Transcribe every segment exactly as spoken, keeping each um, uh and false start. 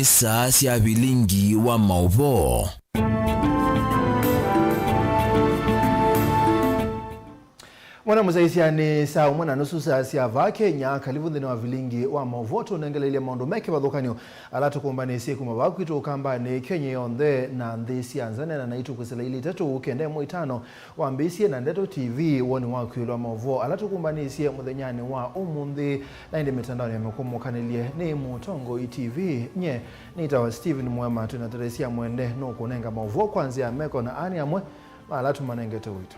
Saa sya vilingi wa maũvoo. Mwana mũsyaĩĩsya, nĩ saa ũmwe na nusu saa sya vaa Kenya. Kalivu nthĩnĩ wa vilingi wa maũvoo tũnengeleilye maũndũ me kĩvathũkany'o ala tũkũmbanĩsye kuma vaa kwitũ Ũkambanĩ, Kenya yonthe na nthĩ sya nza. Neena naitũ kwĩsĩla ilĩ itatũ, kenda ĩmwe itano. Wambĩĩsye na Ndeto T V, woni waku ĩũlũ wa maũvoo ala tũkũmbanĩsye mũthenyanĩ wa ũmũnthĩ, na ĩndĩ mĩtandaonĩ ya mĩkũmũkanĩlye nĩ Mũtongoi T V. Nye nĩtawa Stephen Mwema, twĩna Teresia Mwende nũkũnenga maũvoo kwa nzĩa ya meko, na aa nĩ amwe ma ala tũmanengete ũito.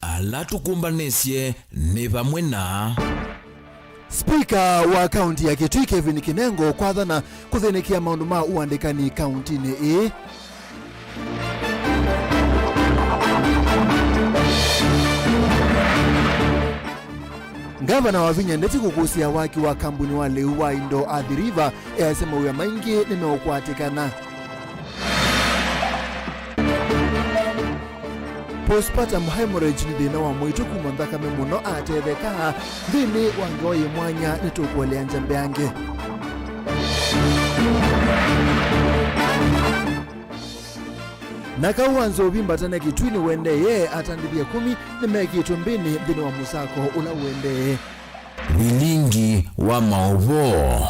Ala tũkũmbanĩsye nĩ vamwe na Spika wa kaunti ya Kitui Kevin Kinengo kwathana kũthĩnĩkĩa maũndũ ma ũandĩkani kauntinĩ ĩĩ. Ngavana Wavinya Ndeti kũkũsĩa waki wa kambuni wa lĩu wa indo Athi River easya mawĩa maingĩ nĩmeũkwatĩkana. Postpartum hemorrhage nĩ thĩna wa mwĩĩtu kuma nthakame mũno atetheka nthĩnĩ wa ngewa yĩ mwanya. Nĩtũkũelea nja mbeange. Na kaũ wa Nzovi Mbatane Kitui nĩũendee, atandĩthya ĩkũmi nĩmekĩtwe mbĩnĩ nthĩnĩ wa mũsako ũla ũendee. Vilingi wa maũvoo.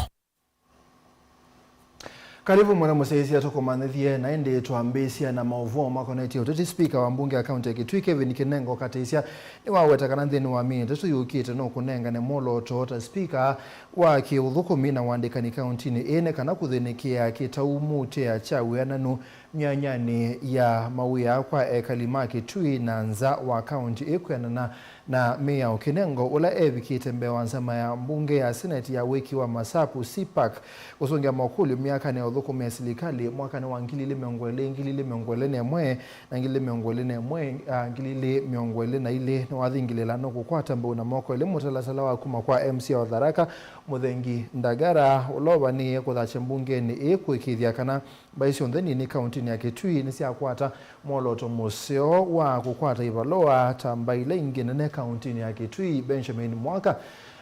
Karibu mwana mũsyaĩĩsya, tũkũmanyĩthye, na ĩndĩ twambĩĩsya na maũvoo makonetye ũteti. Spika wa mbunge ya kaunti ya Kitui Kevin Kinengo Katisya nĩwaweta kana nthĩnĩ wa myei ĩtatũ yũkĩte no kũnengane mwolooto ta spika wa kĩũthũkũmi na ũandĩkani kauntinĩ ĩĩ nĩ kana kũthĩnĩkĩa kĩtaumutĩa kya wĩananu myanyanĩ ya mawĩa kwa ekali ma Kitui na nza wa kaunti ĩĩ kwĩanana na mĩao. Kinengo, ũla evikĩte mbee wa nzama ya mbunge ya seneti ya wĩki wa masaku, CPAC, kũsũngĩa makũlyo myakanĩ ya ũthũkũmi ya silikalĩ mwakanĩ wa ngili ilĩ mĩongo ĩlĩ, ngili ilĩ mĩongo ĩlĩ na ĩmwe na ngili ilĩ mĩongo ĩlĩ na ĩmwe, ah, ngili ilĩ mĩongo ĩlĩ na ilĩ, nĩwathingĩlĩla no kũkwata mbau na moko elĩ mũtalatala wa kuma kwa M C A wa Tharaka, Mũthengi Ndagara, ũla ũvanĩĩe kũthasya mbungenĩ ĩĩ kũĩkĩĩthya kana mbaĩ syonthe nini kauntinĩ ya Kitui nĩsyakwata mwolooto mũseo wa kũkwata ivalũa ta mbaĩ ila ingĩ nene kauntinĩ ya Kitui. Benjamin Mwaka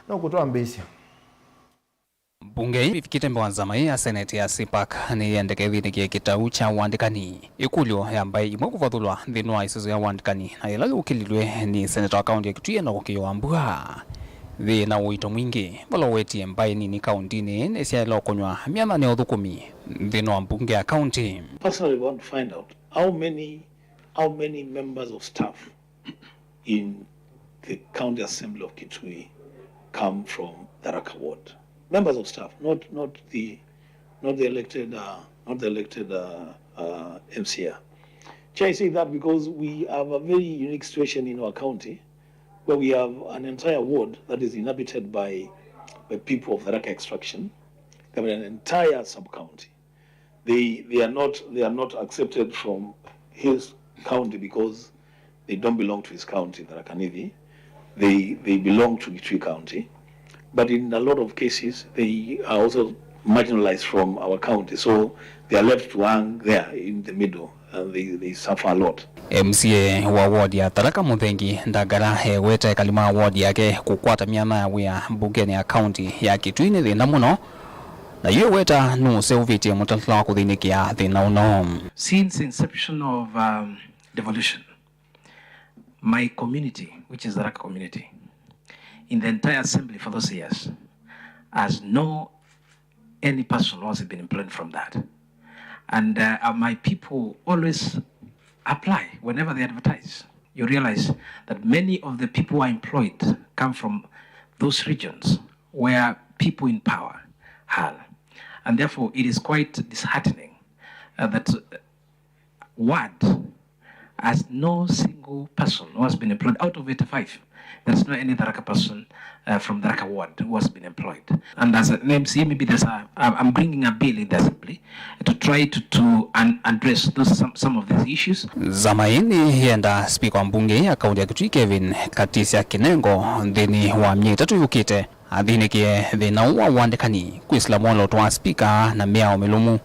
nũkũtwambĩĩsya. Mbunge ĩĩ ĩvikĩte mbee wa nzama ĩĩ ya seneti ya CPAC nĩyendeke ĩthĩnĩkĩe kĩtau kya ũandĩkani. Ĩkũlyo ya mbaĩ imwe kũvathũlwa nthĩnĩ wa ĩsuso ya ũandĩkani na yĩla yũkĩlilw'e nĩ seneta wa kaunti ya Kitui Enock Kĩyũa Mbua. Yĩ na ũito mwingĩ, vala ũwetie mbaĩ nini kauntinĩ nĩsyaĩle ũkũnywa myanyanĩ ya ũthũkũmi nthĩnĩ wa mbunge ya kaunti. Personally, we want to find out how many, how many members of staff in the County Assembly of Kitui come from Tharaka Ward. Members of staff, not, not the, not the elected, uh, not the elected, uh, uh, M C A. I say that because we have a very unique situation in our county where we have an entire ward that is inhabited by, by people of Tharaka extraction. We have an entire sub-county. They, they are not, they are not accepted from his county because they don't belong to his county, Tharaka Nithi. They, they belong to Kitui County. But in a lot of cases, they are also marginalized from our county. So they are left to hang there in the middle and they, they suffer a lot. M C A wa ward ya Tharaka Mũthengi Ndagara eweta ekali ma ward yake kũkwata myanya ya wĩa mbungenĩ ya kaunti ya Kitui nĩ thĩna mũno. Na yu eweta nũseũvĩtye mũtalatala wa kũthĩnĩkĩa thĩna ũno. Since inception of, um, devolution, my community, which is Tharaka community, in the entire assembly for those years, has no any person who has been employed from that. And, uh, uh, my people always apply whenever they advertise. You realize that many of the people who are employed come from those regions where people in power are. And therefore, it is quite disheartening, uh, that, uh, ward has no single person who has been employed out of eighty-five. There's no any Tharaka person, uh, from Tharaka ward who has been employed. And as an M C A, maybe there's a, I'm I'm bringing a bill in the assembly to try to, to un- address those, some, some of these issues. Nzama ĩĩ nĩyenda spika wa mbunge ya kaunti ya Kitui Kevin Katisya Kinengo nthĩnĩ wa myei ĩtatũ yũkĩte athĩnĩkĩe thĩna ũũ wa ũandĩkani, kwĩsĩla mwolooto wa spika na mĩao mĩlũmu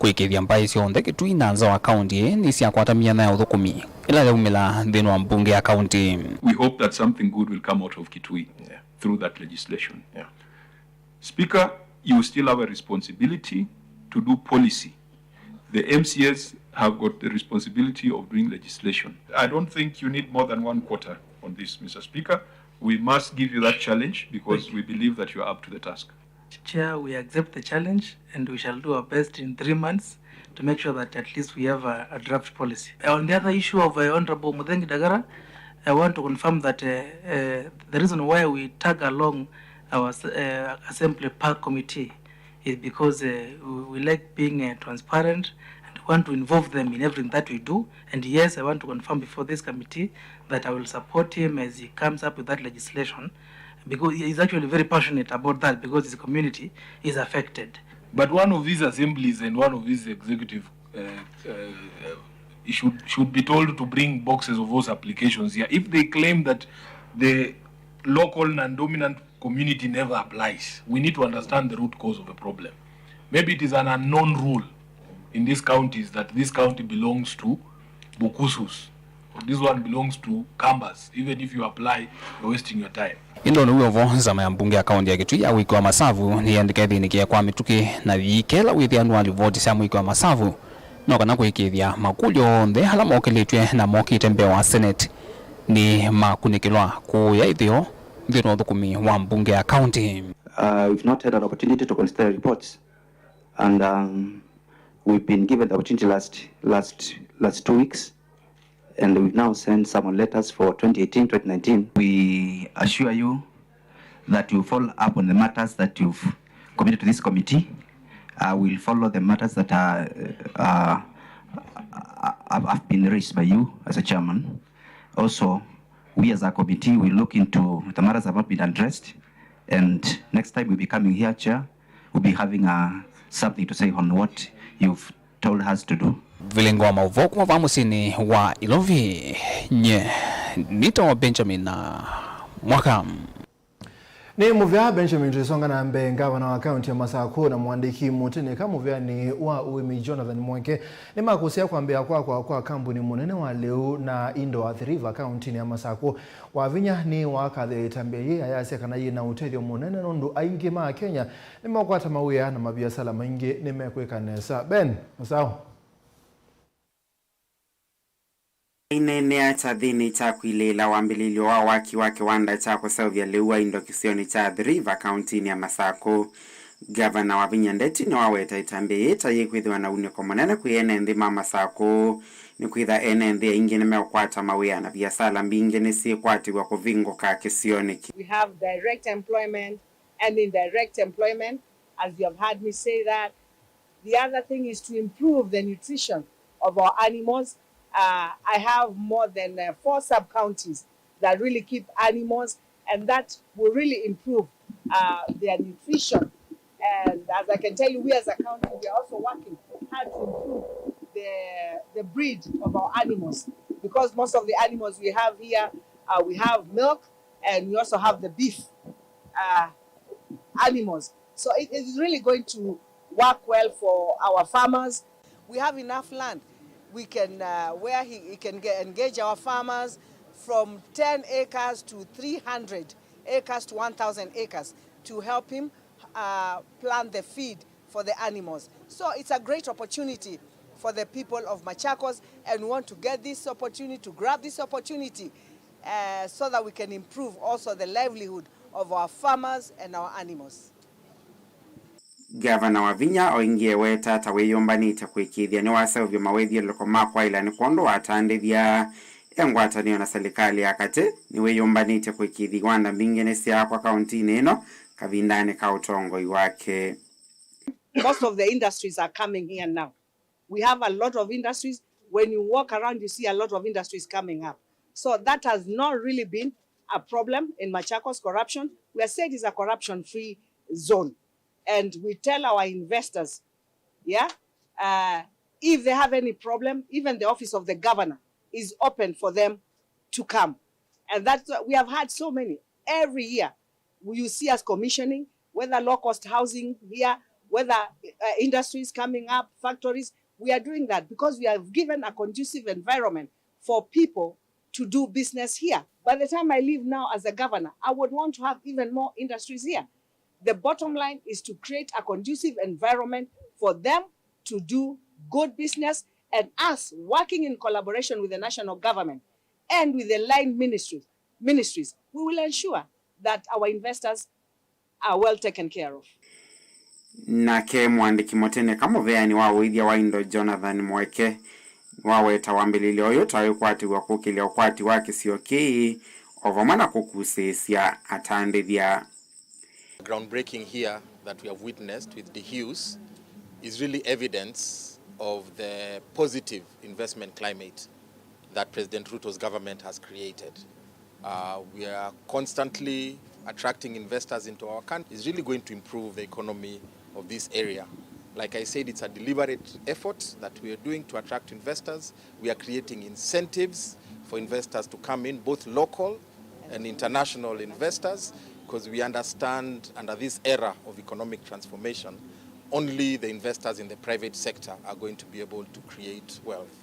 kwĩkĩĩthya mbaĩ syonthe Kitui na nza wa kaunti ĩĩ nĩsyakwata myanya ya ũthũkũmi ĩla yaumĩla nthĩnĩ wa mbunge ya kaunti. We hope that something good will come out of Kitui, yeah, through that legislation. Yeah. Speaker, you still have a responsibility to do policy. The M C As have got the responsibility of doing legislation. I don't think you need more than one quarter on this, Mister Speaker. We must give you that challenge because we believe that you are up to the task. Chair, we accept the challenge and we shall do our best in three months to make sure that at least we have a, a draft policy. On the other issue of, uh, Honorable Muthengi Dagara, I want to confirm that, uh, uh, the reason why we tag along our, uh, assembly park committee is because, uh, we, we like being, uh, transparent and want to involve them in everything that we do. And yes, I want to confirm before this committee that I will support him as he comes up with that legislation, because he is actually very passionate about that because his community is affected. But one of these assemblies and one of these executive, uh, uh, uh, should, should be told to bring boxes of those applications here. If they claim that the local non-dominant community never applies, we need to understand the root cause of the problem. Maybe it is an unknown rule in these counties that this county belongs to Bukusus, or this one belongs to Kambas. Even if you apply, you're wasting your time. Ĩndĩ nĩw'o vo nzama ya mbunge ya kaunti ya Kitui ya ũĩkĩĩo wa masavu nĩyĩandĩka ĩthĩnĩkĩe kwa mĩtũkĩ na yĩikela wĩthĩa nĩ wa livoti sya mũĩkĩĩo wa masavu, no kana kũĩkĩĩthya makũlyo onthe ala mokĩlĩtw'e na mokĩte mbee wa Senate nĩmakunĩkĩlwa kũya ĩtheo nthĩnĩ wa ũthũkũmi wa mbunge ya kaunti. Uh, we've not had an opportunity to consider reports, and, um, we've been given the opportunity last, last, last two weeks, and we've now sent some letters for twenty eighteen, twenty nineteen. We assure you that we follow up on the matters that you've committed to this committee. Uh, we'll follow the matters that are, uh, uh, have, have been raised by you as a chairman. Also, we as a committee, we look into the matters that have not been addressed, and next time we'll be coming here, Chair, we'll be having, uh, something to say on what you've told us to do. Vilingo wa maũvoo kuma vaa mũsyĩnĩ wa Ilovi, nye nĩtawa Benjamin Mwaka. Nĩ mũvea Benjamin. Tũisonga na mbee, ngavana wa kaunti ya Masakũ na mũandĩki mũtĩnĩka mũveanĩ wa ũĩmi Jonathan Mweke nĩmakũsya kwambĩĩa kwakwa kwa kambuni mũnene wa lĩu na indo Athi River kauntinĩ ya Masakũ. Wavinya nĩwakathĩa ĩtambya yĩĩ, ayasya kana yĩ na ũtethyo mũnene nũndũ aingĩ ma Akenya nĩmeũkwata mawĩa na maviasala maingĩ nĩmekwĩka nesa. Ben Mũsaũ. Aineenea kyathĩnĩ kya kwilĩĩla wambĩlĩlyo wa waki wa kĩwanda kya kũseũvya lĩu wa indo kĩsionĩ kya Athi River kauntinĩ ya Masakũ, Ngavana Wavinya Ndeti nĩwaweta ĩtambya yĩĩ ta yĩkwĩthĩwa na unĩko mũnene kwĩ ene nthĩ ma Masakũ, nĩkwĩtha ene nthĩ aingĩ nĩmeũkwata mawĩa na viasala mbingĩ nĩsyĩkwatĩw'a kũvingũka kĩsionĩ kĩĩ. We have direct employment and indirect employment, as you have heard me say that. The other thing is to improve the nutrition of our animals. Uh, I have more than, uh, four sub-counties that really keep animals, and that will really improve, uh, their nutrition. And as I can tell you, we as a county, we are also working hard to improve the, the breed of our animals, because most of the animals we have here, uh, we have milk, and we also have the beef, uh, animals. So it is really going to work well for our farmers. We have enough land. We can, uh, where he, he can get, engage our farmers from ten acres to three hundred acres to one thousand acres to help him, uh, plant the feed for the animals. So it's a great opportunity for the people of Machakos, and we want to get this opportunity, to grab this opportunity, uh, so that we can improve also the livelihood of our farmers and our animals. Ngavana Wavinya oingie weta ta wĩyũmbanĩtye kũĩkĩĩthya nĩwaseũvya mawĩthyũlũlũko ma kwaĩla nĩ kwondũ watandĩthya e ngwatanĩo na silikalĩ ya katĩ nĩwĩyũmbanĩtye kũĩkĩĩthya iwanda mbingĩ nĩsyaakwa kauntinĩ ĩno kavindanĩ ka ũtongoi wake. Most of the industries are coming here now. We have a lot of industries. When you walk around, you see a lot of industries coming up. So that has not really been a problem in Machakos, corruption. We have said it's a corruption-free zone. And we tell our investors, yeah, uh, if they have any problem, even the office of the governor is open for them to come. And that's, we have had so many. Every year, you see us commissioning, whether low-cost housing here, whether uh, industries coming up, factories. We are doing that because we have given a conducive environment for people to do business here. By the time I leave now as a governor, I would want to have even more industries here. The bottom line is to create a conducive environment for them to do good business, and us working in collaboration with the national government and with the line ministries, ministries, we will ensure that our investors are well taken care of. Nake mũandĩki mũtĩnĩka mũveanĩ wa ũĩthya wa indo Jonathan Mweke nĩwaweta wambĩlĩlyo ũyũ ta wĩkwatĩw'a kũkĩlya ũkwati wa kĩsio kĩĩ o vamwe na kũkusĩĩsya atandĩthya. Groundbreaking here that we have witnessed with Dehues is really evidence of the positive investment climate that President Ruto's government has created. Uh, we are constantly attracting investors into our country. It's really going to improve the economy of this area. Like I said, it's a deliberate effort that we are doing to attract investors. We are creating incentives for investors to come in, both local and international investors, because we understand under this era of economic transformation, only the investors in the private sector are going to be able to create wealth.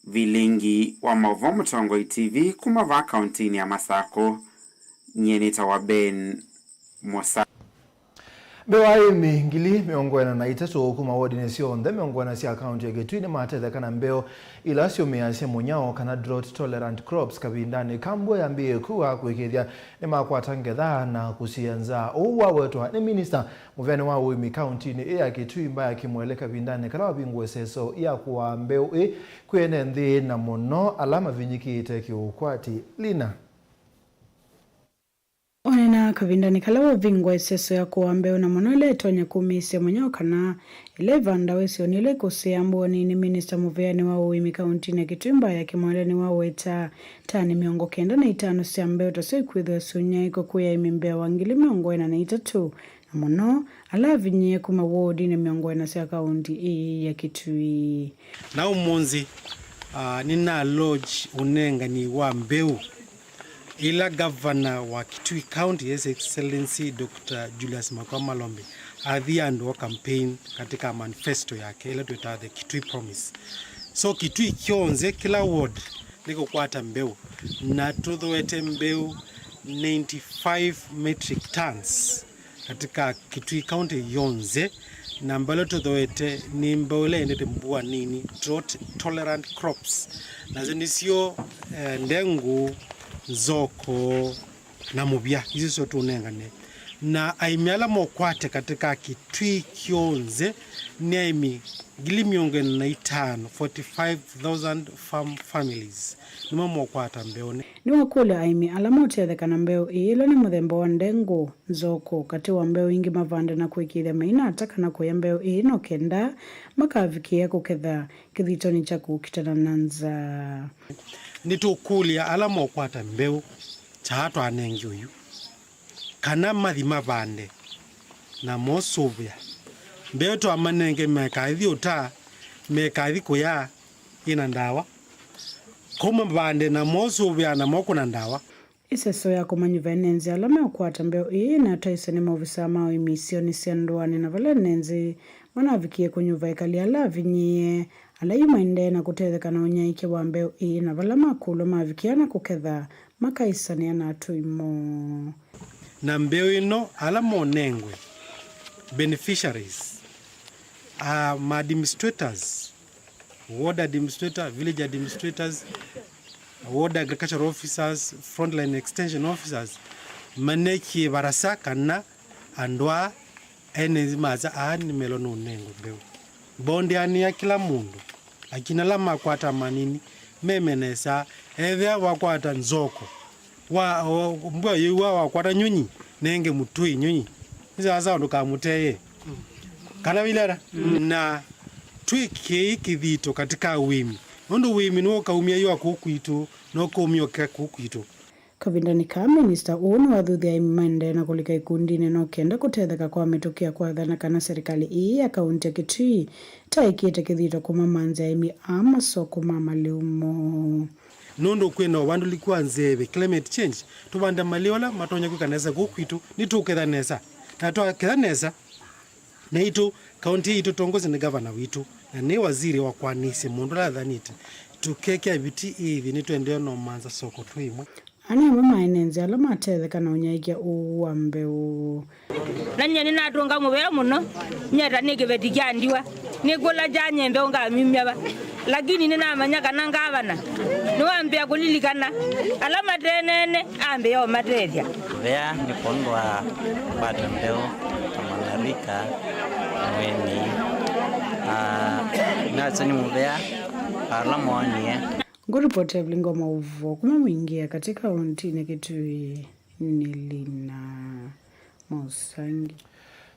Vilingi wa maũvoo Mũtongoi T V kuma vaa kauntinĩ ya Masakũ, nyie nĩtawa Ben Mũsa. Mbee wa aĩmi ngili mĩongo ĩna na itatũ kuma wodinĩ syonthe mĩongo ĩna sya kaunti ya Kitui nĩmatetheka na mbeũ ila syũmĩĩasya mũnyao kana drought tolerant crops kavindanĩ ka mbua yambĩĩe kua kũĩkĩĩthya nĩmakwata ngetha na kũsiĩa nzaa. Ũu wawetwa nĩ minista mũveanĩ wa ũĩmi kauntinĩ ĩĩ ya Kitui Mbaya Kimwele kavindanĩ kala wavingũa ĩseso ya kũaa mbeũ ĩĩ kwĩ ene nthĩ na mũno ala mavinyĩkĩte kĩũkwati. Lina. Onena kavindanĩ kala wavingwa ĩseso ya kũaa mbeũ na mũno ĩla ĩtonya kũmĩĩsya mũnyao kana ĩla ĩvandawa isionĩ ila ikũsĩaa mbũanĩ nĩ minista mũveanĩ wa ũĩmi kauntinĩ ya Kitui Mbaya Kimwele nĩwaweta tani mĩongo kenda na itano sya mbeũ ta syo ikwĩthĩwa syũnyaĩĩkwe kwĩ aĩmi mbee wa ngili mĩongo ĩna na itatũ na mũno ala avinyĩĩe kuma wodinĩ mĩongo ĩna sya kaunti ĩĩ ya Kitui. Na ũmũnthĩ nĩna lodge ũnengani wa mbeũ ĩla Gavana wa Kitui County, His Excellency Doctor Julius Makwa Malombe, athi andũ o campaign katika manifesto yake ĩla twĩtaa The Kitui Promise. So Kitui kyonthe, kĩla ward nĩkũkwata mbeũ, na tũthooete mbeũ ninety-five metric tons katika Kitui County yonthe, na mbeũ ĩla tũthooete nĩ mbeũ ĩla yendete mbua nini, drought tolerant crops, nasyo nĩsyo eh, ndengũ, nzoko na mũvya. Isu syo tũnengane. Na aĩmi ala mokwate katika Kitui kyonthe nĩ aĩmi ngili mĩongo ĩna na itano, forty-five thousand farm families, nĩmo mokwata mbeũ. Nĩwakũlya aĩmi ala motetheka na mbeũ ĩĩ ĩla nĩ mũthemba wa ndengũ, nzoko, katĩ wa mbeũ ingĩ mavande na kũĩkĩĩthya maina ata kana kũya mbeũ ĩĩ no kenda makavikĩĩa kũketha kĩthitonĩ kya kũkitana na nzaa. Nĩtũkũlya ala mokwata mbeũ ta aa twanenge oyu kana mathi mavande na mosũvĩa. Mbeũ twamanenge mekathi ũta, mekathi kũya ĩna ndawa. Kau mavande na mosũvĩa na mokũna ndawa. Ĩseso ya kũmanyuva enenzi ala meũkwata mbeũ ĩĩ ĩnataĩsye nĩ maovisaa ma ũĩmi isionĩ sya ndũanĩ na vala enenzi manavikie kũnyuva ekali ala avinyĩĩe ala yu maendee na kũtetheka na ũnyaĩĩkya wa mbeũ ĩĩ na vala makũlw'a mavikĩa na kũketha makaĩsanĩa na atũi moo. Na mbeũ ĩno ala monengwe, beneficiaries, a ma administrators, ward administrator, village administrators, ward agricultural officers, frontline extension officers, manekĩe varasa kana andũ aa ene nzĩ masya aa nĩmelwa nũnengwe mbeũ. Mbondeanĩa kĩla mũndũ, lakini ala makwata manini meme nesa, ethĩa wakwata nzoko, wa, o, mbua yĩw'a wakwata nyũnyi, nenge mũtũi nyũnyi. Nĩ sawasawa ndũkamũteye. Kana wĩlera? Na twĩkĩei kĩthito katika wĩmi, nũndũ wĩmi nĩw'o ũkaumya yũa kũu kwitũ, na ũkaumya ũkeka kũu kwitũ. Kavindanĩ kaa, minista ũũ nĩwathuthya aĩmi maendee na kũlika ikundinĩ no kenda kũtetheka kwa mĩtũkĩ ya kwathana kana serikali ĩĩ ya kaunti ya Kitui ta ĩkĩte kĩthito kũmamanthya aĩmi aa masoko ma malĩu moo. Nũndũ kwĩ na ũvandũlĩku wa nzeve, climate change, tũvande malĩu ala matonya kwĩka nesa kũu kwitũ, nĩtũketha nesa. Na twaketha nesa, Naitũ, kaunti ĩĩ ĩtũtongosye nĩ ngavana witũ, na nĩ waziri wakwanĩisye maũndũ ala athanĩte. Tũkekĩa vitii ĩĩthĩ nĩtũendee na ũmanza soko twĩ ĩmwe. Ana amwe maenenzya ala matetheka na ũnyaĩĩkya ũũ wa mbeũ. Na nyie nĩnatũnga mũvea mũno, nyie ta nĩ kĩveti kya ndiwa, nĩkũla kya nyie mbeũ ngamimya va. Lakini nĩnamanya kana ngavana nĩwambĩa kũlilikana ala mateeneene, ambĩa ũmatethya. Mũvea nĩ kwondũ wa kũkwata mbeũ ta mwanarika na mũĩmi. Ah, nasyo nĩ mũvea ala moonie. Ngũripoti Evelyn Ngoma Ũvoo kuma Mwingĩ ya katĩ kaũntinĩ Kitui nĩ Lina Mũsangi.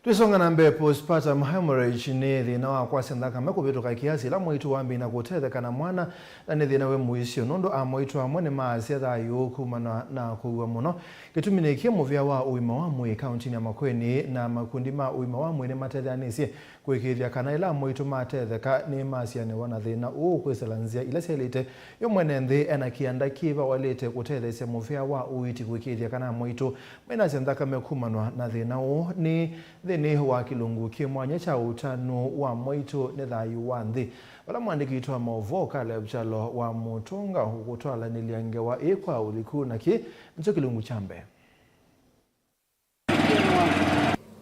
Twĩsonga na mbee, postpartum hemorrhage nĩ thĩna wa kwasya nthakame kũvĩtũka kĩasi ĩla mwaitũ wambĩĩa kũtetheka na mwana, na nĩ thĩna wĩ mũisyo nũndũ amwaitũ amwe nĩmaasya thayũ kumana na kũua mũno. Kĩtumi nĩkĩ mũvĩa wa ũima wa mwĩĩ kaũntinĩ ya Makueni na makundi ma ũima wa mwĩĩ nĩmatetheanĩsye kũĩkĩĩthya kana ĩla amwaitũ matetheka nĩmasianĩwa na thĩna ũũ kwĩsĩla nzĩa ila syaĩlĩte. Yo mwene nthĩ ena kĩanda kĩva waĩlĩte kũtetheesya mũvĩa wa ũiiti kũĩkĩĩthya kana amwaitũ mainasya nthakame kumanwa na thĩna ũũ? Nĩ nthĩnĩ wa kĩlungu kĩ mwanya kya ũtanu wa mwaitũ nĩ thayũ wa nthĩ, vala mũandĩki witũ wa maũvoo Caleb Kyalo wa Mũtũnga ũkũtwalanĩlya ngewa ĩĩ kwa ũliku, na kĩĩ nĩkyo kĩlungu kya mbee.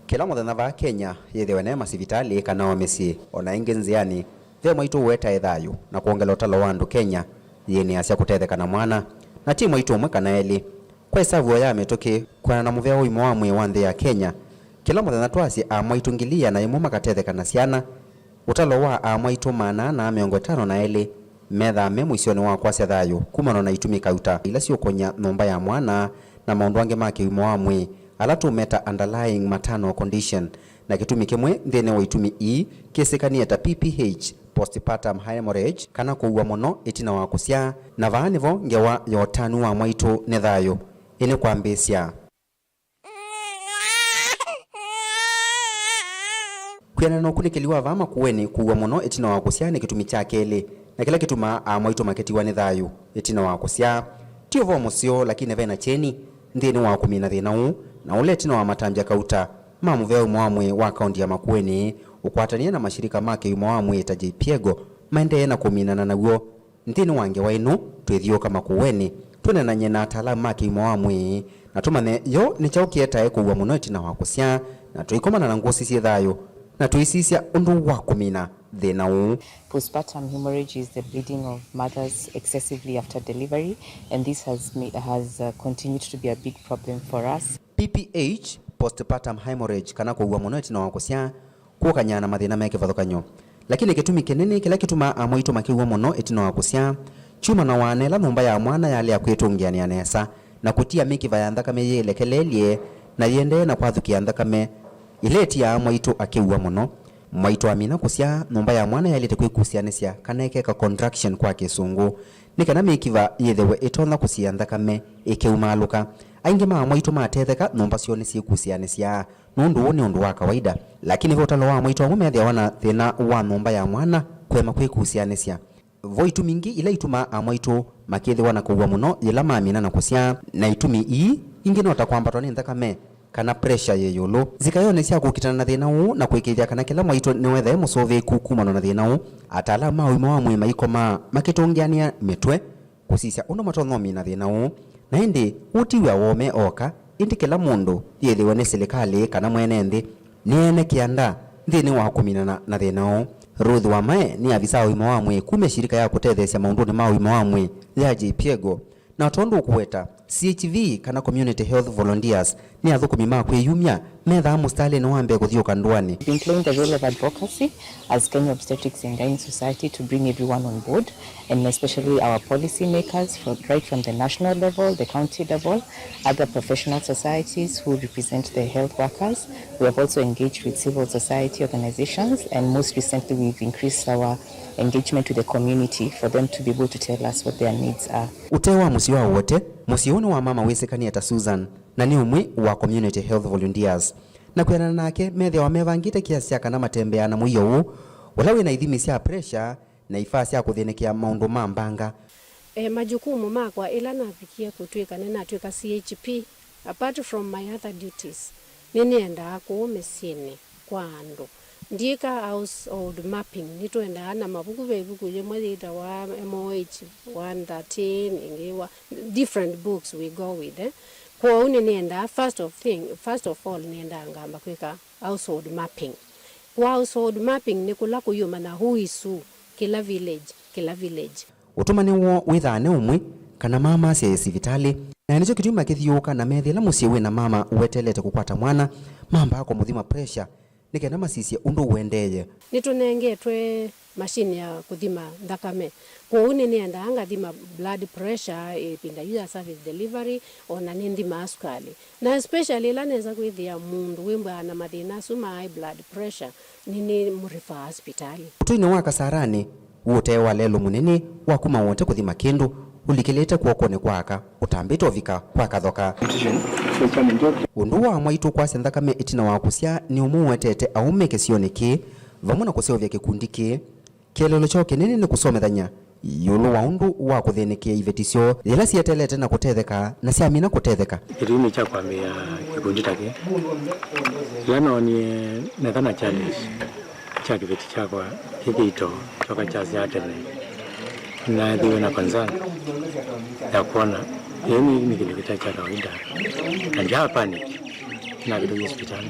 Kĩla mũthenya vaa Kenya, yĩthĩwe ne masivitalĩ kana o mĩsyĩ, o na ĩngĩ nzĩanĩ, ve mwaitũ ũetae thayũ na kwongela ũtalo wa andũ Kenya yĩnĩasya kũtetheka na mwana, na ti mwaitũ ũmwe kana elĩ. Kwa ĩsavuo ya mĩtũkĩ, kwĩanana na mũvea wa ũima wa mwĩĩ wa nthĩ ya Kenya, kĩla mũthenya twasye amwaitũ ngili ĩana ĩmwe makatetheka na syana. Ũtalo wa amwaitũ maana ana mĩongo ĩtano na elĩ methaa me mũisyonĩ wa kwasya thayũ kumana na itumi kauta ila siũkũny'a nyũmba ya mwana na maũndũ angĩ ma kĩũima wa mwĩĩ, ala tũũmeta underlying maternal condition, na kĩtumi kĩmwe nthĩnĩ wa itumi ii kĩsĩkanĩe ta P P H, postpartum hemorrhage, kana kũua mũno ĩtina wa kũsyaa. Na vaa nĩvo ngewa ya ũtanu wa mwaitũ nĩ thayũ ĩnĩkwambĩĩsya. Kwĩanana na ũkunĩkĩli wa vaa Makueni, kũua mũno ĩtina wa kũsyaa nĩ kĩtumi kya kelĩ na kĩla kĩtumaa amwaitũ makĩtiwa nĩ thayũ ĩtina wa kũsyaa. Ti ũvoo mũseo, lakini ve na kyeni nthĩnĩ wa kũmina thĩna ũũ, na ũla ĩtina wa matambya kauta ma mũvea ũima wa mwĩĩ wa kaũnti ya Makueni ũkwatanie na mashirika ma kĩũima wa mwĩĩ ta JPEGO maendee na kũminana naw'o. Nthĩnĩ wa ngewa ĩno, twĩthyũũka Makueni, twĩneenany'e na ataalamu ma kĩũima wa mwĩĩ na tũmanye yo nĩ kyaũ kĩetae kũua mũno ĩtina wa kũsyaa, na tũikomana na ngũsĩ syĩ thayũ, na tũisisya ũndũ wa kũmina thĩna ũũ. Postpartum hemorrhage is the bleeding of mothers excessively after delivery, and this has, ma- has uh, continued to be a big problem for us. P P H, postpartum hemorrhage, kana kũua mũno ĩtina wa kũsyaa, kũũkany'a na mathĩna me kĩvathũkany'o. Lakini kĩtumi kĩnene kĩla kĩtumaa amwaitũ makĩua mũno ĩtina wa kũsyaa kyumanawaa na ĩla nyũmba ya mwana yalea kwĩtũngĩanĩa nesa na kũtia mĩkiva ya nthakame yĩlekeleelye na yĩendee na kwathũkĩa nthakame ĩla ĩtiaa mwaitũ akĩua mũno. Mwaitũ amina kũsyaa, nyũmba ya mwana yaĩlĩte kwĩkusĩanĩsya kana ĩkeka contraction kwa Kĩsũngũ, nĩ kana mĩkiva yĩthĩwe ĩtonya kũsiĩa nthakame ĩkĩumaalũka. Aingĩ ma amwaitũ matetheka, nyũmba syoo nĩsyĩkusĩanĩsyaa. Nũndũ ũũ nĩ ũndũ wa kawaida, lakini ve ũtalo wa amwaitũ amwe methĩawa na thĩna wa nyũmba ya mwana kũema kwĩkusĩanĩsya. Vo itumi ingĩ ila itumaa amwaitũ makĩthĩwa na kũua mũno yĩla mamina na kũsyaa, na itumi ii ingĩ no ta kwambatwa nĩ nthakame kana pressure yĩ ĩũlũ. Nzikayonĩ sya kũkitana na thĩna ũũ na kũĩkĩĩthya kana kĩla mwaitũ nĩwethae mũsũvĩĩku kumana na thĩna ũũ, ataalamu ma ũima wa mwĩĩ maikomaa makĩtũngĩanĩa mĩtwe kũsisya ũndũ matonya ũmina thĩna ũũ. Na ĩndĩ ũũ ti wĩa wa ũme oka, ĩndĩ kĩla mũndũ, yĩthĩwe nĩ silikalĩ kana mwene nthĩ, nĩ ene kĩanda nthĩnĩ wa kũminana na thĩna ũũ. Ruth Wamae nĩ avisa wa ũima wa mwĩĩ kuma ĩsilika ya kũtetheesya maũndũnĩ ma ũima wa mwĩĩ ya JPEGO, na o tondũ ũkũweta, C H V kana Community Health Volunteers nĩ athũkũmi ma kwĩyumya methaa mũsitalĩnĩ wa mbee kũthiũka ndũanĩ. We've been playing the role of advocacy as Kenya Obstetrics and Gynae Society to bring everyone on board, and especially our policy makers, from, right from the national level, the county level, other professional societies who represent the health workers. We have also engaged with civil society organizations, and most recently we've increased our engagement with the community for them to be able to tell us what their needs are. Ũtee wa mũsyĩ wa Wote, mũsyĩ ũũ nĩ wa mama wĩsĩkanĩe ta Susan, na nĩ ũmwe wa Community Health Volunteers. Na kwĩanana nake, methĩawa mevangĩte kĩasi kya kana matembeaa na mũio ũũ, ũla wĩ na ithimi sya pressure na ifaa sya kũthĩnĩkĩa maũndũ ma mbanga. E, majukumu makwa ĩla navikie kũtw'ĩka nĩnatw'ĩka C H P, apart from my other duties, nĩnĩendaa kũũ mĩsyĩnĩ kwa andũ. Ndiĩka household mapping, nĩtwendaa na mavuku. Ve ĩvuku yĩmwe yĩtawa M O H one thirteen, ĩngĩ wa, different books we go with, eh. Kwoou nĩnĩendaa, first of thing, first of all, nĩendaa ngamba kwĩka household mapping. Kwa household mapping nĩ kũla kũyũmanya who is who, kĩla village, kĩla village. Ũtũmani woo wĩthaa nĩ ũmwe, kana mama asyaĩe sivitalĩ. Na nĩkyo kĩtumi makĩthiũũka na meethĩa ĩla mũsyĩ wĩ na mama ũeteelete kũkwata mwana, mambaa kũmũthima pressure, nĩ kenda masisye ũndũ ũendeeye. Nĩtũnengetwe machine ya kũthima nthakame, kwoou nĩnĩendaa ngathima blood pressure ĩvinda yu ya service delivery, o na nĩnthimaa sukalĩ. Na especially ĩla nesa kwĩthĩa mũndũ wĩmbwaa na mathĩna asu ma high blood pressure, nĩnĩmũrifaa sivitalĩ. Ũtũinĩ wa Kasarani, ũtee wa lelũ mũnene wa kuma wote kũthima kĩndũ ũlikĩlĩte kw'okonĩ kwa aka ũtambĩte ũvika kwa kathoka. Ũndũ wa mwaitũ kwasya nthakame ĩtina wa kũsyaa nĩ ũmwe ũetete aũme kĩsionĩ kĩĩ, vamwe na kũseũvya kĩkundi kĩĩ. Kĩeleelo kyoo kĩnene nĩ kũsomethany'a ĩũlũ wa ũndũ wa kũthĩnĩkĩa iveti syoo yĩla sieteelete na kũtetheka na syamina kũtetheka. Kĩtumi kya kwambĩĩa kĩkundi ta kĩĩ, ĩla noonie neka na challenge kya kĩveti kyakwa kĩ kĩito kyoka kyasyaa tene, nathĩwe na concern ya kwona ĩĩ nĩ, nĩ kĩndũ kĩtaĩ kya kawaida, na ndyaa panic, nakĩtũkie sivitalĩ.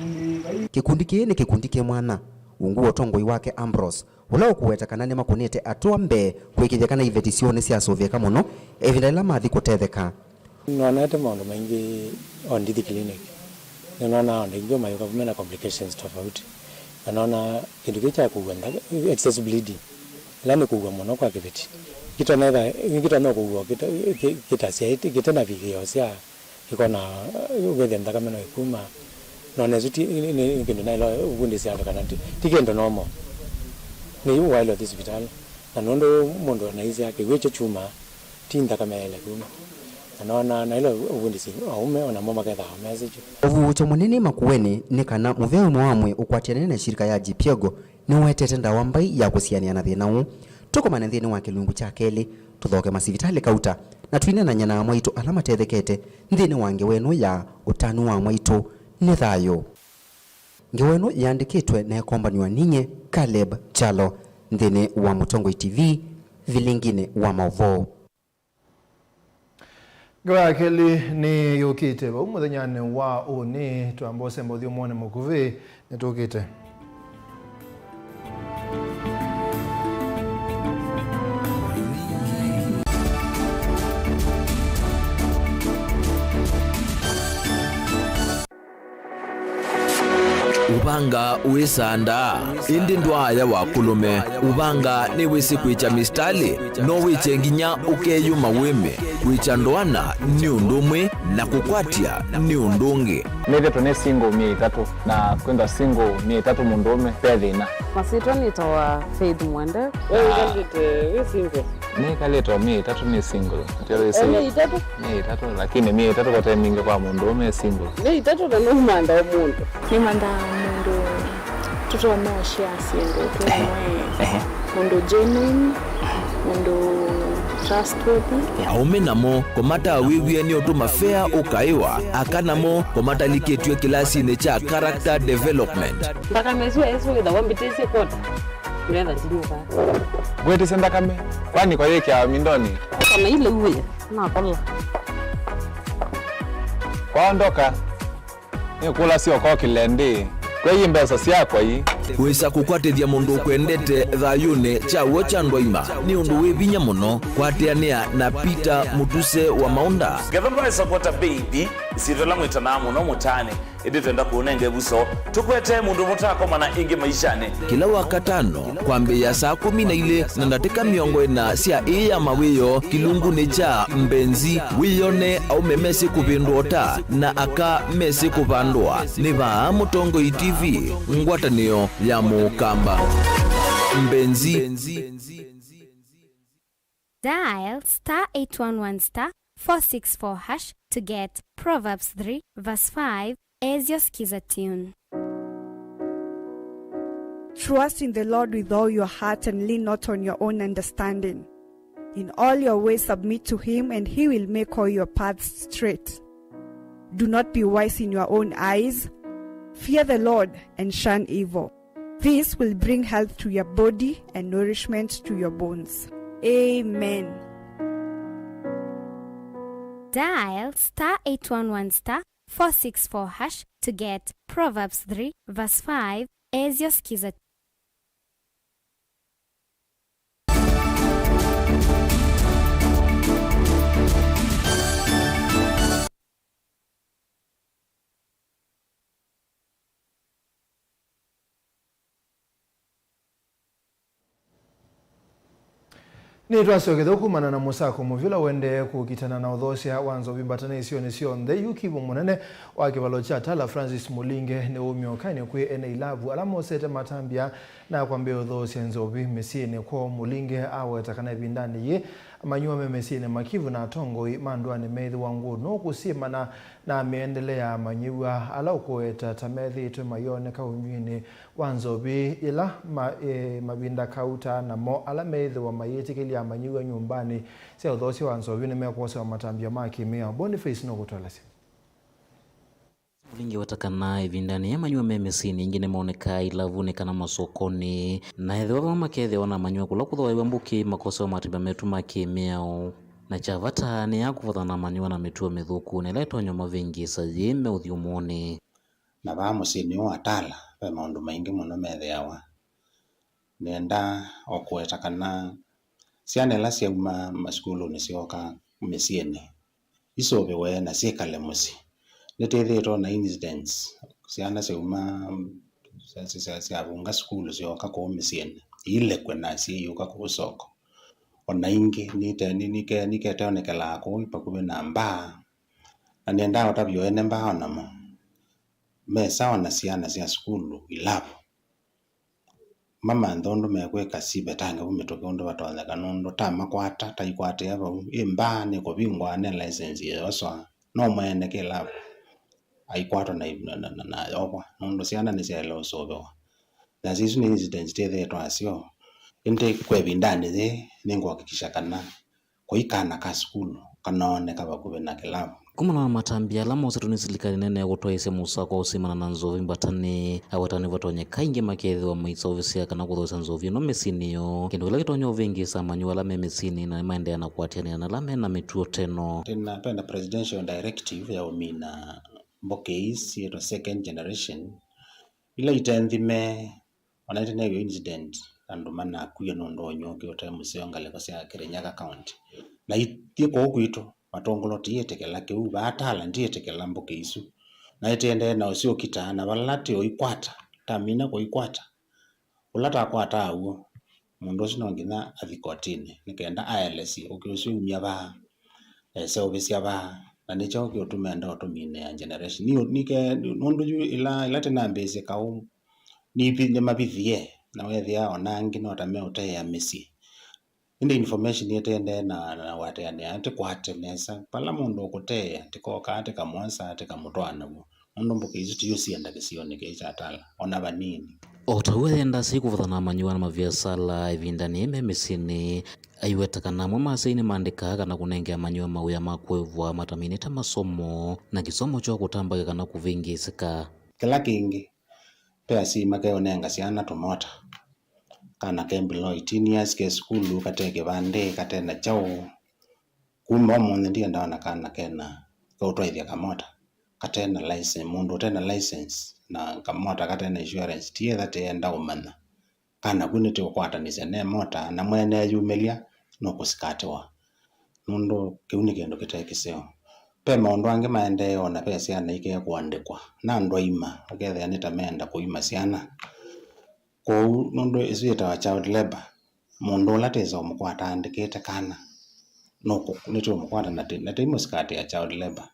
Kĩkundi kĩĩ nĩ kĩkundi kĩ mwanya ungu wa ũtongoi wake Ambrose, ũla ũkũweta kana nĩmakũnĩte atũa mbee kũĩkĩĩthya kana iveti syoo nĩsyasũvĩĩka mũno ĩvinda yĩla mathi kũtetheka. Nĩnonete maũndũ maingĩ on this clinic. Nĩnonaa andũ aingĩ mayũka mena complications tofauti. Na nona kĩndũ kĩu kya kũua nthaka, excess bleeding, ĩla nĩ kũua mũno kwa kĩveti. Kĩtonya, kĩtonya kũua kĩta-, kĩ-, kĩtasyaĩte, kĩte na vigĩo sya Ĩkona, uh, ũkethĩa nthakame no ĩkuma. No nesu ti, nĩ, nĩ, nĩ kĩndũ naĩlwa ũvundĩsya andũ kana ti, ti kĩndũ normal. Nĩ yu waĩlwa thi sivitalĩ. Na nũndũ mũndũ anaisya kĩw'ũ kyo kyuma, ti nthakame yaĩle kuma. Na nona naĩlwa ũvundĩsya aũme, o namo makethaa mesĩ kyu. Ũvuũkyo mũnene Makueni nĩ kana mũvea ũmwe wa mwĩĩ ũkwatĩanene na shirika ya Jipiego nĩũetete ndawa mbai ya kũsianĩa na thĩna ũũ. Tũkomane nthĩnĩ wa kĩlungu kya kelĩ, tũthooke masivitalĩ kauta, na twineenany'a na amwaitũ ala matethekete nthĩnĩ wa ngewa ĩno ya Ũtanu wa Mwaitũ nĩ Thayũ. Ngewa ĩno yĩandĩkĩtwe na ĩkombanw'a ninyie, Caleb Kyalo, nthĩnĩ wa Mũtongoi T V, vilinginĩ wa maũvoo. Ngewa ya kelĩ nĩ yũkĩte vau mũthenyanĩ wa ũnĩ. Twamba ũsemba ũthyũmũonĩ mũkuvĩ, nĩtũkĩte. Ũvanga wĩsandaa, ĩndĩ ndwaaya wa kũlũme. Ũvanga nĩwĩsĩ kwĩkya misitalĩ, no wĩkye nginya ũkeyũma wĩme. Kwĩkya ndoana nĩ ũndũ ũmwe na kũkwatya nĩ ũndũ ũngĩ. Nĩthĩtwe nĩ single myei ĩtatũ, na kwĩthwa single myei ĩtatũ mũndũũme ve thĩna. Masyĩtwa nĩtawa Faith Mwende. We wĩkalĩte wĩ single? Nĩkalĩte o myei ĩtatũ nĩ single. Myei ĩtatũ? Myei ĩtatũ, lakini myei ĩtatũ kote mingĩ kwa mũndũũme e single. Myei ĩtatũ na nũmandaa mũndũ. Nĩmandaa mũndũ tũtonya ũshare syĩndũ twĩ hamwe. Mũndũ genuine, mũndũ trustworthy. Aũme namo kũmataa wĩw'ĩe nĩ ũtũma fea ũkaĩwa, aka namo kũmatalikĩtw'e kĩlasinĩ kya character development. Nthakame ĩsu ĩsu wĩthawa mbĩtĩsye kwota. Ndetha ndinyuka. Ngwĩtĩsya nthakame, kwani kwa yĩkĩawa mindonĩ? Kana ile uwe, nakola. Kwaondoka, nĩkũlasya ũkokĩle ndĩ, kwei mbesa syakwa ii. Wĩsa kũkwatĩthya mũndũ ũkwendete thayũnĩ kya w'o kya ndwaima nĩ ũndũ wĩ vinya mũno. Kwatĩanĩa na Peter Mũtuse wa Maũnda. Ngetha ndwaĩsa kwata baby, ĩsyĩtwa ĩla mwĩtanaa mũno mũtaanĩ. Ĩndĩ twenda kũũnenga ĩvuso, tũkwetee mũndũ mũtaakomana ĩngĩ maishanĩ. Kĩla Wakatano, kwambĩĩa saa kũmi na ilĩ na ndatĩka mĩongo ĩna sya ĩĩ ya mawĩoo, kĩlungunĩ kya Mbenzi, wĩyone aũme mesĩ kũvĩndũa ũta na aka mesĩ kũvandũa. Nĩ vaa Mũtongoi T V, ngwatanĩo ya Mũkamba. Mbenzi. Dial star eight one one star four six four hash to get Proverbs three verse five as your Skiza tune. Trust in the Lord with all your heart and lean not on your own understanding. In all your ways submit to him, and he will make all your paths straight. Do not be wise in your own eyes. Fear the Lord and shun evil. This will bring health to your body and nourishment to your bones. Amen. Dial star eight one one star four six four hash to get Proverbs three verse five as your Skiza. Nĩtwasyokethya kumana na mũsako mũvyũ ũla ũendee kũkitana na ũthoosya wa nzovi mbatanĩ isionĩ syonthe. Yu kivu mũnene wa kĩvalo kya Tala, Francis Mũlinge, nĩwaumie ũkaanĩ kwĩ ene ilavu ala mosete matambya na kwambĩĩa ũthoosya nzovi mĩsyĩnĩ kwoo. Mũlinge aweta kana ĩvindanĩ yĩĩ, amanyĩw'a me mĩsyĩnĩ ma Kivu na atongoi ma ndũanĩ meĩthĩwa ngũnũ kũsyĩmana na mĩendele ya amanyĩw'a ala ũkũweta ta methĩĩtwe mayoneka ũnyw'ĩnĩ wa nzovi yĩla ma, e, mavinda kauta, namo ala meĩthĩwa mayĩtĩkĩlya amanyĩw'a nyũmbanĩ sya ũthoosya wa nzovi nĩmekwosewa matambya ma kĩmĩao. Boniface nũkũtũelesya. Mũlinge weta kana ĩvindanĩ yĩĩ amanyĩw'a me mĩsyĩnĩ, aingĩ nĩmonekaa ilavunĩ kana masokonĩ, na ethĩwa vamwe makethĩwa na amanyĩw'a kũla kũthoewa mbũkĩ, makosewa matambya metũ ma kĩmĩao. Na kya vata nĩ ya kũvathana na amanyĩw'a na mĩtuo mĩthũku na ĩla ĩtonya ũmavĩngĩĩsa yĩĩ me ũthyũmũonĩ. Na vaa mũsyĩnĩ ũũ wa Tala, ve maũndũ maingĩ mũno methĩawa. Nĩenda o kũweta kana syana ila syauma masukulunĩ syooka mĩsyĩnĩ, isũvĩwe na syĩkale mũsyĩ. Nĩtwĩthĩĩtwe na incidents, syana syauma, sya, sya, sya, syavunga sukulu syooka kũu mĩsyĩnĩ, iilekw'e na syĩyũka kũu soko. O na ingĩ, nite-, ni-, nike-, niketeonekelaa kũu vakuvĩ na mbaa, na nĩendaa ũtavya ene mbaa o namo me sawa na syana sya sukulu ilavu. Mamanthe ũndũ mekwĩka, sivetange vu mĩtũkĩ ũndũ vatonyeka, nũndũ ta makwata, ta ikwatĩa vau, ĩ mbaa nĩkũvingwa, ne license ĩyoswa, no mwene kĩlavu aikwatwa na, na, na, na, na ayovwa, nũndũ syana nĩsyaĩle ũsũvĩwa. Na isu nĩ incidents twĩthĩĩtwe nasyo, ĩndĩ kwa ĩvindanĩ yĩĩ nĩngũhakikisha kana kũi kana ka sukulu kanooneka vakuvĩ na kĩlavu. Kumana na matambya ala mosetwe nĩ silikalĩ nene ya kũtwaĩĩsya mũsako wa ũsimana na nzovi mbatanĩ, aweta nĩvatonyeka aingĩ makeethĩwa maiseũvĩsya kana kũthoosya nzovi ĩno mĩsyĩnĩ yoo, kĩndũ kĩla kĩtonya ũvĩngĩĩsa amanyĩw'a ala me mĩsyĩnĩ na nĩmaendeea na kũatĩanĩa na ala me na mĩtuo ta ĩno. Twĩna, twĩna presidential directive ya ũmina mbũkĩ ii syĩtwa second generation, ila ite nthime. Ona ĩtĩ neew'a incident andũ manakw'a nũndũ wa ũnyuki ũte mũseo ngalĩko sya Kirinyaga County. Na ithyĩ kũu kwitũ, Matũngũlũ tiĩtĩkĩla kĩu, vaa Tala ndiĩtĩkĩla mbũkĩ isu. Na ĩtĩendee na ũsyũkita, na vala tĩ ũikwata, tamina kũikwata. Ũla takwataa w'o, mũndũ ũsu no nginya athi kotinĩ, nĩ kenda aelesye ũkĩ ũsu umya vaa, eseũvĩsya vaa, na nĩkyo kĩũtuma enda ũtũminĩa generation. Ni, nike, nũndũ yu ĩla, ĩla tĩnambĩĩsye kaũ, nĩvi-, nĩmavithie, na weethĩa o na angĩ no ta meũteea mĩsyĩ. Ĩndĩ information ĩtendee na, na wateanĩa, tĩkwate nesa. Vala mũndũ ũkũteea, tĩkokaa, tĩkamwosa, tĩkamũtwaa naw'o. Nũndũ mbũkĩ isu tiyo sienda kĩsionĩ kĩĩ kya Tala, o na vanini. O ta ũu ayenda asyai kũvathana na amanyĩw'a na maviasala ĩvindanĩ yĩĩ me mĩsyĩnĩ, aiweta kana amwe ma asyai nĩmaandĩkaa kana kũnengea amanyĩw'a mawĩa ma kũĩvwa mataminĩte masomo, na kĩsomo kyoo kũtambaw'a kana kũvĩngĩĩsĩka. Kĩla kĩngĩ, ve asyai makeũnenga syana tũmota. Kana ke below eighteen years, ke sukulu, kate kĩvandĩ, kate na kyaũ. Kuma ũmũnthĩ ndienda ona kana kena kaũtwaĩthya kamota kate na license, mũndũ ũte na license, na kamota kate na insurance, ti etha tĩenda ũmanya. Kana ku nĩtĩũkwatanĩsya ne mota, na mwene eyumĩlya nũkũsikatĩwa, nũndũ kĩu nĩ kĩndũ kĩte kĩseo. Ve maũndũ angĩ maendee, o na ve syana ikee kũandĩkwa na andũ aima, ũkethĩa nĩ ta meenda kũima syana. Kwoou, nũndũ ĩsu yĩtawa child labor, mũndũ ũla twĩsa ũmũkwata aandĩkĩte kana, nũkũ-, nĩtũũmũkwata na tĩ-, na tĩimũsikatĩa child labor.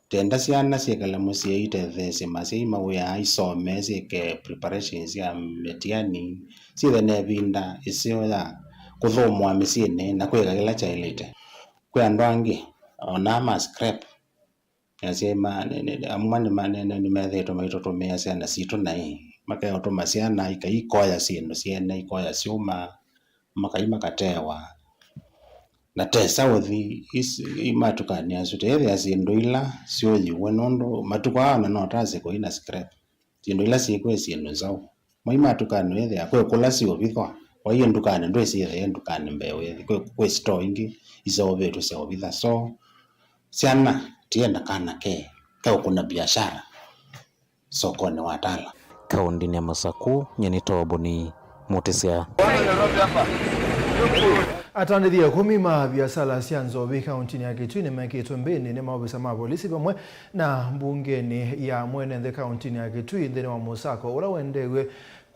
Twenda syana syĩkale mũsyĩ itetheesye asyai mawĩaa, isome, syĩke preparations sya mĩtiani, syĩthe na ĩvinda ĩseo ya kũthũmũa mĩsyĩnĩ na kwĩka kĩla kyaĩlĩte. Kwĩ andũ angĩ, o na ma scrap, asyai ma, nĩ, nĩ, amwe nĩma-, nĩ, nĩ, nĩmethĩĩtwe maitũtũmĩa syana sitũ naĩ, makeũtũma syana ikai ikoya syĩndũ syene, ikoya syũma, makai makatewa. Na tesa ũthi is-, i matukanĩ asu, teethĩa syĩndũ ila syũyiwe, nũndũ matukũ aa ona no tasye kũi na scrap. Syĩndũ ila syĩkw'o syĩndũ nzaũ. Mwaima ndukanĩ wĩthĩa kwĩ kũla siũvithwa. Waiye ndukanĩ ndwĩsĩ ĩthĩa ndukanĩ mbee wĩthi. Kwĩ, kwĩ store ingĩ iseũvĩtwe sya ũvitha. So, syana, tienda kana ke, ke ũkũna biashara sokonĩ wa Tala. Kaũndĩnĩ ya Masaku, nyie nĩ Toboni Mũtĩsya. Atandĩthya ĩkũmi ma viasala sya nzovi kaũntĩnĩ ya Kitui nĩmekĩtwe mbĩnĩ nĩ maovisa ma volisi vamwe na mbungenĩ ya mwene nthĩ kaũntĩnĩ ya Kitui nthĩnĩ wa mũsako ũla wendeew'e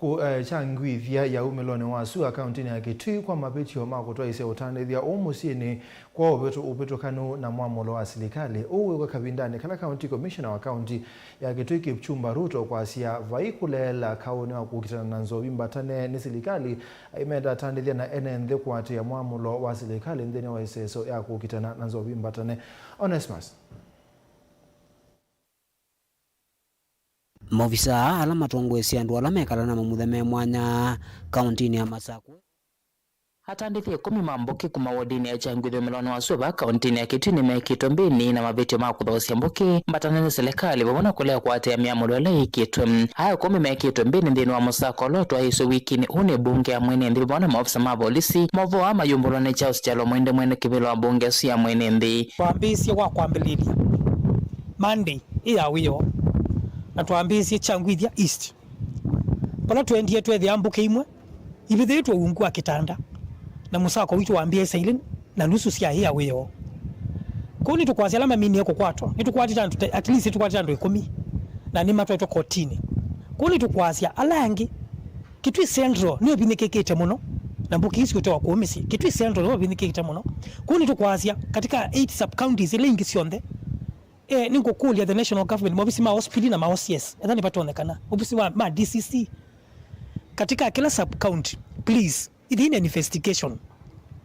kũ-, eh, kyangwĩthya ya umĩlonĩ wa sua kaũntĩnĩ ya Kitui kwa mavĩtyo ma kũtwaĩsya ũtandĩthya ũũ mũsyĩnĩ kwa ũvĩtũ-, ũvĩtũkanu na mwamũlo wa silikalĩ. Ũũ wĩkwa kavindanĩ kala County Commissioner wa kaũntĩ ya Kitui Kipchumba Ruto kwasya vai kũleela kaũnĩ wa kũkitana na nzovi mbatane nĩ silikalĩ aimenda atandĩthya na ene nthĩ kũatĩĩa mwamũlo wa silikalĩ nthĩnĩ wa ĩseso ya kũkitana na nzovi mbatane. Onesmus. Maovisaa ala matongoesye andũ ala mekala na mamutha me mwanya kaũntĩnĩ ya Masakũ. Atandĩthya ĩkũmi ma mbũkĩ kuma wodinĩ ya Kyangwĩthya ũmĩlonĩ wa sua vaa kaũntĩnĩ ya Kitui nĩmekĩtwe mbĩnĩ na mavĩtyo ma kũthoosya mbũkĩ mbatane nĩ silikalĩ vamwe na kũlea kũatĩĩa mĩamũlo ĩla yĩkĩtwe. Aa ĩkũmi mekĩtwe mbĩnĩ nthĩnĩ wa mũsako ũla ũtwaĩĩswe wikinĩ ũũ nĩ mbunge ya mwene nthĩ vamwe na maovisa ma volisi. Maũvoo aa mayumbũlwa nĩ Charles Kyalo Mwende mwene kĩvĩla wa mbunge ĩsu ya mwene nthĩ. Twambĩĩsye wa kwambĩlĩlya Monday ĩ ya wĩoo, na twambĩĩsye Kyangwĩthya East, vala twendie twethĩa mbũkĩ imwe ivithĩtwe ungu wa kĩtanda, na mũsako witũ wambĩĩe saa ilĩ na nusu sya ĩ ya wĩoo. Kũu nĩtũkwasya ala maminie kũkwatwa, nĩtũkwatĩte andũ te-, at least nĩtũkwatĩte andũ ĩkũmi, na nĩmatwaĩtwe kotinĩ. Kũu nĩtũkwasya ala angĩ, Kitui Central nĩũvinyĩkĩkĩte mũno, na mbũkĩ isu ũtewa kũu mĩsyĩ. Kitui Central nĩũvinyĩkĩkĩte mũno. Kũu nĩtũkwasya katika eight sub counties ila ingĩ syonthe, eh, nĩngũkũlya the national government, maovisi ma hospital na ma O C S, ethani vatonyekana, ovisi wa, ma D C C, katika kila sub county, please, ithiĩ na investigation,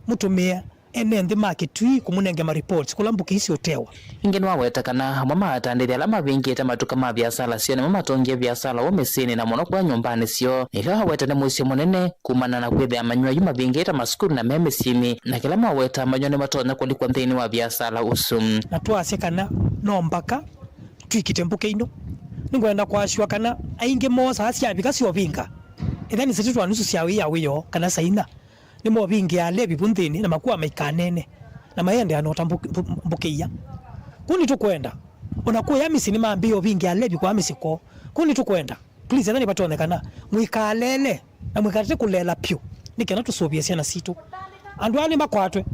mũtũmĩe ene nthĩ ma Kitui kũmũnenge ma reports kũla mbũkĩ isu ũtewa. Ĩngĩ nĩwaweta kana amwe ma atandĩthya ala mavingĩte matuka ma viasala syoo nĩmo matongie viasala ũũ mĩsyĩnĩ na mũno kũla nyũmbanĩ syoo. Ĩla waweta nĩ mũisyo mũnene kumana na kwĩthĩa manyũ ayu mavingĩte masukulu na me mĩsyĩnĩ, na kĩla maweta manyũ nĩmatonya kũlikwa nthĩnĩ wa viasala ũsu. Na twasya kana no mbaka twĩkite mbũkĩ ino. Nĩngwenda kwasya kana aingĩ moosaa syavika syovinga ethani saa itatũ na nusu sya wĩoo kana saa inya. Nĩmovingĩaa Levi vu nthĩnĩ na makua maikanene, na mayendeea na ũta mbũk-, mbũ-, mbũkĩia. Kũu nĩtũkwenda, o na kũya mĩsyĩ nĩmambĩĩe ũvingĩa Levi kwa mĩsyĩ kwoo. Kũu nĩtũkwenda, please, ethani vatonyekana, mũikaleele, na mũikatate kũleela vyũ, nĩ kenda tũsũvĩe syana sitũ. Andũ aa nĩmakwatwe.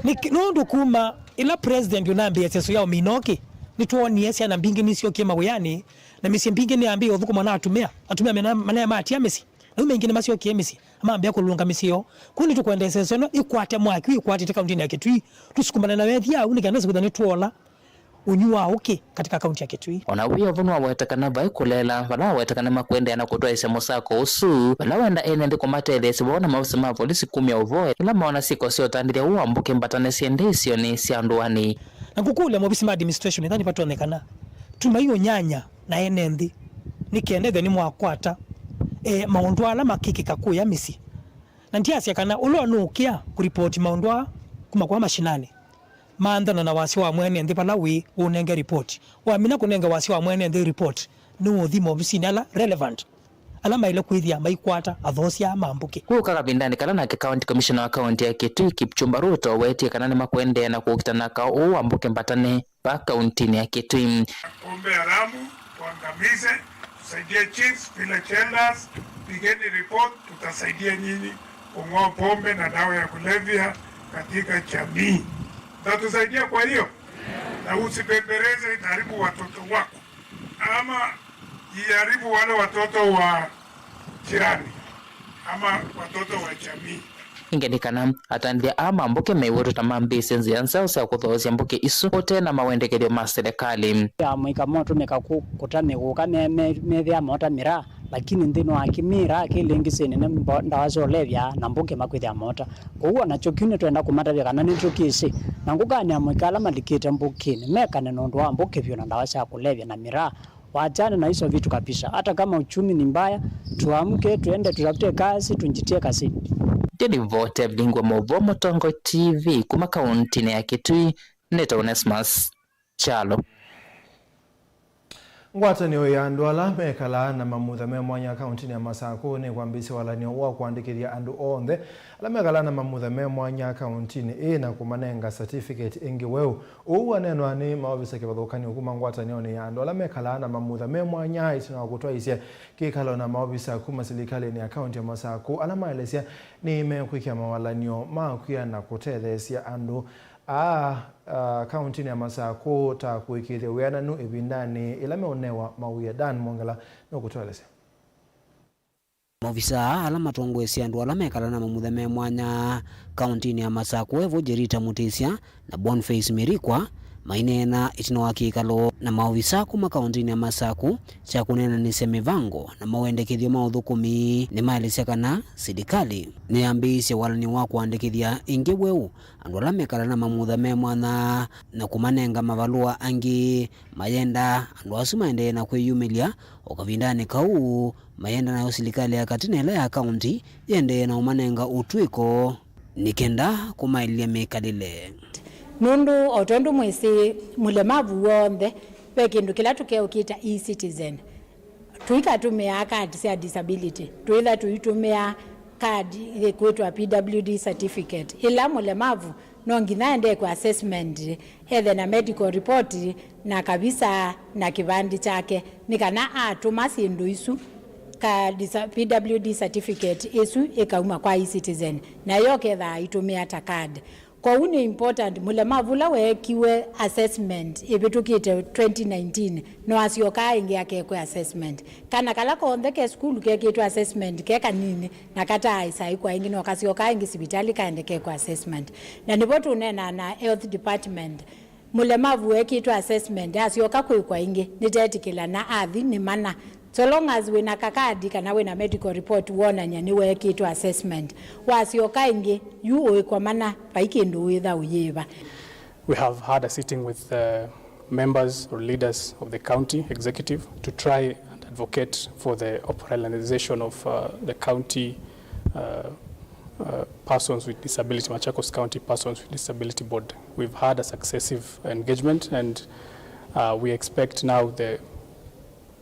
Nĩkĩ-, nũndũ kuma ĩla president ũnambĩĩa ĩseso ya ũmina ũkĩ, nĩtwoonie syana mbingĩ nĩsyokie mawĩanĩ, na mĩsyĩ mbingĩ nĩyambĩĩe ũthũkũma na atumĩa, atumĩa mena-, manamatia mĩsyĩ. Na yu maingĩ nĩmasyokie mĩsyĩ, na mambĩa kũlũnga mĩsyĩ yoo. Kwoou nĩtũkwenda ĩseso ĩno ĩkwate mwaki ũyũ ĩkwatĩte kaũntĩnĩ ya Kitui, tũsukumane nayo ĩthi au nĩ kenda nĩsĩ kwĩthwa nĩtwoola ũnyũ wa ũkĩ katika kaũntĩ ya Kitui. O na wĩ o vo nĩwaweta kana vai kũleela vala waweta kana makwendeea na kũtwaĩsya mũsako ũsu, vala wenda ene nthĩ kũmatetheesya vamwe na maofisa ma volisi kumya ũvoo ĩla moona syĩko sya ũtandĩthya ũũ wa mbũkĩ mbatane syendee isionĩ sya ndũanĩ. Na ngũkũlya maofisa ma administration ethani vatonyekana, tumai ũnyanya na ene nthĩ nĩ kenda ethĩwa nĩmwakwata, e, maũndũ ala makĩkĩka kũya mĩsyĩ. Na ndyasya kana ũla ũnũũkĩa kũripoti maũndũ aa kuma kwa mashinani, manthana na wasya wa mwene nthĩ vala wĩ ũnenge ripoti. Wamina kũnenga wasya wa mwene nthĩ ripoti, nĩũũthi maovisinĩ ala relevant, ala maĩle kwĩthĩa maikwata athoosya aa ma mbũkĩ. Kũka kavindanĩ kala nake County Commissioner wa kaunti ya Kitui, Kipchumba Ruto, wetie kana nĩmakwendeea na kũkitana kaũ ũũ wa mbũkĩ mbatane vaa kauntinĩ ya Kitui. Pombe haramu tuangamize, tusaidie chiefs, village elders, pigeni report, tutasaidia nyinyi kung'oa pombe na dawa ya kulevya katika jamii. Mtatusaidia kwa hiyo? Na usibembereze, itaharibu watoto wako. Ama iharibu wale watoto wa jirani ama watoto wa jamii. Ĩngĩ nĩ kana atandĩthya aa ma mbũkĩ meiw'ĩtwe ta mambĩĩsye nzĩa nzaũ sya kũthoosya mbũkĩ isu ũte na mawendekethyo ma silikalĩ. Amũika motũmĩka kũ-, kũta mĩgũka me-, me-, methĩa mota mĩraa, lakini nthĩnĩ wa kĩmĩraa kĩlĩngĩsĩnĩ nĩ mbo-, ndawa sya ũlevya na mbũkĩ makwĩthĩa mota. Kwoou o nakyo kĩu nĩtwenda kũmatavya kana nĩtũkĩsĩ na ngũkanĩa amũika ala malikĩte mbũkĩnĩ mekane na ũndũ wa mbũkĩ vyũ na ndawa sya kũlevya na mĩraa. Waachane na hizo vitu kabisa. Hata kama uchumi ni mbaya, tuamke, tuende, tutafute kazi, tujitie kazini. Nĩ livoti ya Vilingi wa Mauvoo, Mũtongoi T V, kuma kauntinĩ ya Kitui, nĩtawa Onesmus Kyalo. Ngwatanĩo ya andũ ala mekalaa na mamutha me mwanya kaũntinĩ ya Masakũ nĩkwambĩĩsya walany'o wa kũandĩkĩthya andũ onthe ala mekalaa na mamutha me mwanya kaũntinĩ ĩĩ na kũmanenga certificate ĩngĩ weũ. Ũu waneenwa nĩ maovisa kĩvathũkany'o kuma ngwatanĩonĩ ya andũ ala mekalaa na mamutha me mwanya ĩtina wa kũtwaĩĩsya kĩkalo na maovisa kuma silikalĩnĩ ya kaũnti ya Masakũ ala maelesya nĩmekwĩkĩa mawalany'o ma kwia na kũtetheesya andũ aa, a, kaũntinĩ ya Masakũ ta kũĩkĩĩthya wĩananu ĩvindanĩ ĩla meũnewa mawĩa. Dan Mwongela nũkũtũelesya. Maovisaa ala matongoesye andũ ala mekalaa na mamutha me mwanya kaũntinĩ ya Masakũ evo Jerita Mutisya na Boniface Mirikwa maineena ĩtina wa kĩkalo na maovisaa kuma kaũntinĩ ya Masakũ kya kũneenanĩsya mĩvango na mawendekethyo ma ũthũkũmi nĩmaelesya kana silikalĩ nĩyambĩĩisye walany'o wa kũandĩkĩthya ĩngĩ weũ andũ ala mekalaa na mamutha me mwanya na kũmanenga mavalũa angĩ. Mayenda andũ asu maendee na kwĩyumĩlya o kavindanĩ kau, mayenda nayo silikalĩ ya katĩ na ĩla ya kaũnti yĩendee na ũmanenga ũtw'ĩko nĩ kenda kũmaĩlya mĩkalĩle. Nũndũ o tondũ mwĩsĩ, mũlemavu w'onthe ve kĩndũ kĩla tũkeũkĩta e-citizen. Tũikatũmĩaa kadi sya disability, twĩtha tũitũmĩa kadi ĩkwĩtwa P W D certificate, ĩla mũlemavu no nginya aendee kwa assessment, ethe na medical report, na kavisa, na kĩvandĩ kyake, nĩ kana atũma syĩndũ isu, ka disa-, P W D certificate ĩsu ĩkauma kwa e-citizen, na yo kethaa aitũmĩa ta card. Kwoou nĩ important, mũlemavu ũla weekiwe assessment ĩvĩtũkĩte twenty nineteen, no asyokaa ĩngĩ akekwe assessment. Kana kala konthe ke sukulu kekĩtwe assessment ke kanini, na kataaĩsa ĩkwa ĩngĩ, no kasyokaa ĩngĩ sivitalĩ kaende kekwe assessment. Na nĩvo tũneenaa na health department, mũlemavu weekĩtwe assessment asyoka kwĩkwa ĩngĩ, nĩtetĩkĩla na athi nĩ mana. So long as wĩna kakadi kana wĩna medical report wonany'a nĩweekĩtwe assessment, wasyoka ĩngĩ, yu ũĩkwa mana, vai kĩndũ wĩtha ũyĩva. We have had a sitting with the members or leaders of the county executive to try and advocate for the operationalization of, uh, the county, uh, uh, Persons with Disability, Machakos County Persons with Disability Board. We've had a successive engagement, and, uh, we expect now the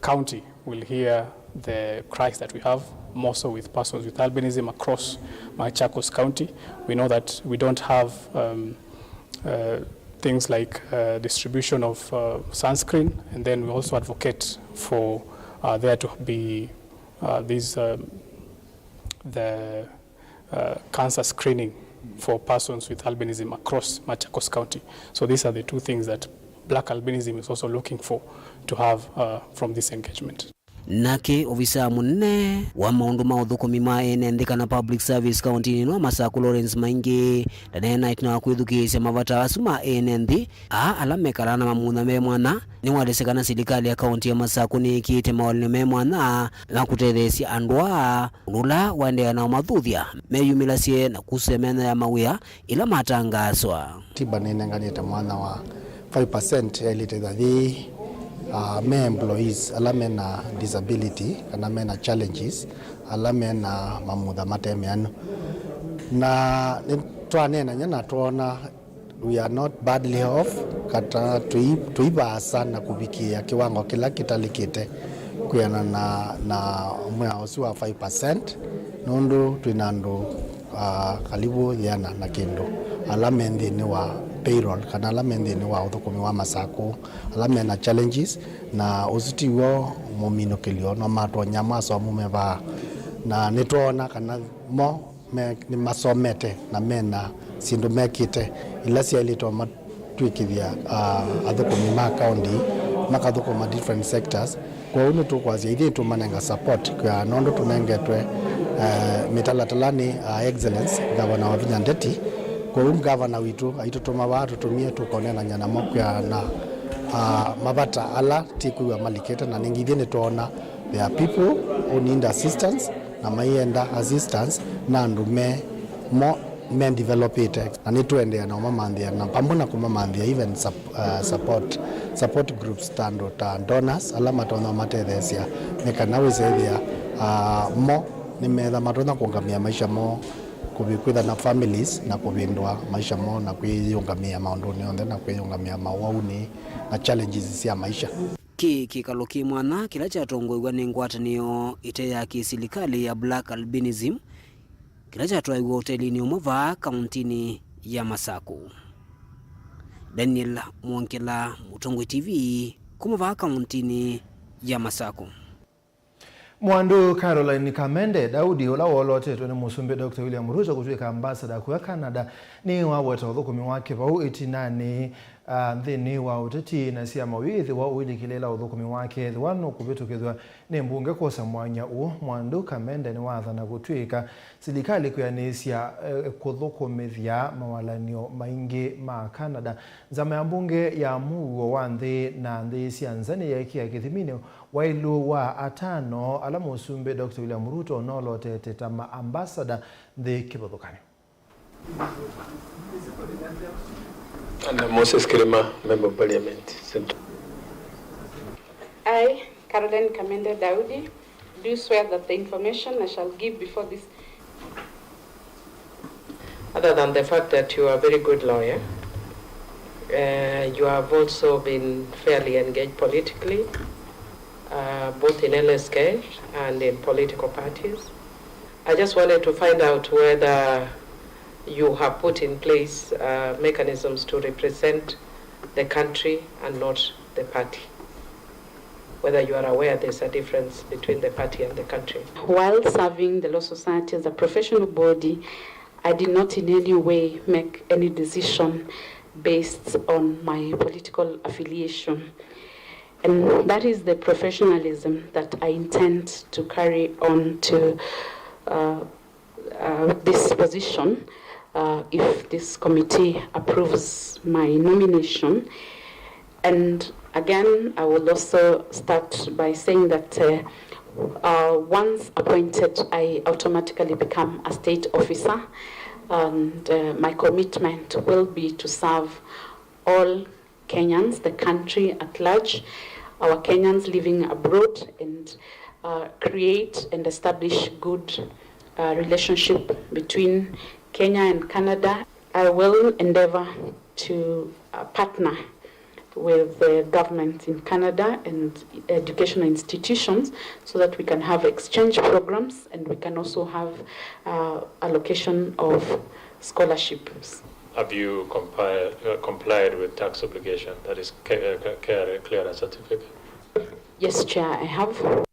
county will hear the cries that we have, more so with persons with albinism across Machakos County. We know that we don't have, um, uh, things like, uh, distribution of, uh, sunscreen, and then we also advocate for, uh, there to be, uh, these, um, the, uh, cancer screening for persons with albinism across Machakos County. So these are the two things that Black Albinism is also looking for to have, uh, from this engagement. Nake ovisaa mũnene wa maũndũ ma ũthũkũmi ma ene nthĩ kana public service kaũntinĩ ĩno ya Masakũ, Lawrence Maingi, ndaneena ĩtina wa kwĩthukĩĩsya mavata asu ma ene nthĩ aa ala mekalaa na mamutha me mwanya. Nĩwaelesya kana silikalĩ ya kaũnti ya Masakũ nĩĩkĩĩte mawalany'o me mwanya ma kũtetheesya andũ aa, ũndũ ũla waendeea na ũmathuthya meyumĩlasye na kusa mĩanya ya mawĩa ĩla matangaaswa. Katiba nĩnenganĩte mwanya wa five percent yaĩlĩte ĩthathĩ, ah, me employees ala mena disability kana mena challenges, ala mena mamutha mate meanu. Na nĩtwaneenany'a na twoona we are not badly off, kana tũi-, tũivaasa na kũvikĩĩa kĩwango kĩla kĩtalĩkĩte kwĩanana na, na mwĩao ũsu wa five percent, nũndũ twĩna andũ, ah, karibu yĩana na kĩndũ ala me nthĩnĩ wa payroll, kana ala me nthĩnĩ wa ũthũkũmi wa Masakũ, ala mena challenges, na ũsu tiw'o mũminũkĩlyo, no matonya masomo me vaa, na nĩtwoona kana mo me, nĩmasomete na mena syĩndũ mekĩte ila syaĩlĩtwe matw'ĩkĩthya, ah, athũkũmi ma kaũnti makathũkũma different sectors. Kwoou nĩtũkwasya ithyĩ tũmanenga support kwa nũndũ tũnengetwe, eh, mĩtalatala nĩ, ah, Excellence Ngavana Wavinya Ndeti. Kwoou ngavana witũ aitũtũma vaa tũtũmie tũkoneenany'a namo kwĩana, ah, mavata ala tĩkwĩw'a malikĩte, na nĩngĩ ithyĩ nĩtwoona there are people who need assistance, na maienda assistance na andũ me mo me developĩte, na nĩtũendeea na ũmamanthĩa na pamwe na kũmamanthĩa even sup-, uh, support, support groups ta andũ ta donors ala matonya matetheesya nĩ kana wĩsethĩa, uh, mo nĩmetha matonya kũũngamĩa maisha moo, kũvi-, kwĩtha na families na kũvĩndũa maisha moo na kwĩyũngamĩa maũndũnĩ onthe na kwĩyũngamĩa maũaunĩ na challenges sya maisha. Kĩĩ kĩkalo kĩ mwanya kĩla kyatongoew'a nĩ ngwatanĩo ĩte ya kĩsilikalĩ ya Black Albinism, kĩla kyatwaĩw'e ũtelinĩ ũmwe vaa kaũntinĩ ya Masakũ. Daniel Mwongela, Mũtongoi T V, kuma vaa kaũntinĩ ya Masakũ. Mwandu Caroline Kamende Daudi, ũla wolotetwe nĩ Mũsumbĩ Doctor William Ruto kũtw'ĩka ambassador kũya Canada, nĩwaweta ũthũkũmi wake vau ĩtinanĩ, ah, nthĩnĩ wa ũteti na syama ũyĩthĩwa ũilikĩlĩĩla ũthũkũmi wake ethĩwa nũkũvĩtũkĩthw'a nĩ mbunge kwosa mwanya ũũ. Mwandu Kamende nĩwathana kũtw'ĩka silikalĩ kwĩanĩsya, eh, kũthũkũmĩthya mawalany'o maingĩ ma Canada. Nzama ya mbunge ya mũuo wa nthĩ na nthĩ sya nza nĩyeekĩa kĩthiminĩ waĩlu wa atano ala Mũsumbĩ Doctor William Ruto ũnolotete ta ma ambassador nthĩ kĩvathũkany'o. And Moses Kirima, Member of Parliament, Central. I, Caroline Kamende Daudi, do swear that the information I shall give before this. Other than the fact that you are a very good lawyer, uh, you have also been fairly engaged politically, uh, both in L S K and in political parties. I just wanted to find out whether you have put in place, uh, mechanisms to represent the country and not the party. Whether you are aware there's a difference between the party and the country. While serving the Law Society as a professional body, I did not in any way make any decision based on my political affiliation. And that is the professionalism that I intend to carry on to, uh, uh, this position, uh, if this committee approves my nomination. And again, I will also start by saying that, uh, uh, once appointed, I automatically become a state officer, and, uh, my commitment will be to serve all Kenyans, the country at large, our Kenyans living abroad, and, uh, create and establish good, uh, relationship between Kenya and Canada. I will endeavor to, uh, partner with the government in Canada and educational institutions so that we can have exchange programs and we can also have, uh, allocation of scholarships. Have you compile, uh, complied with tax obligation, that is K-, uh, K-, K R A clearance certificate? Yes, Chair, I have.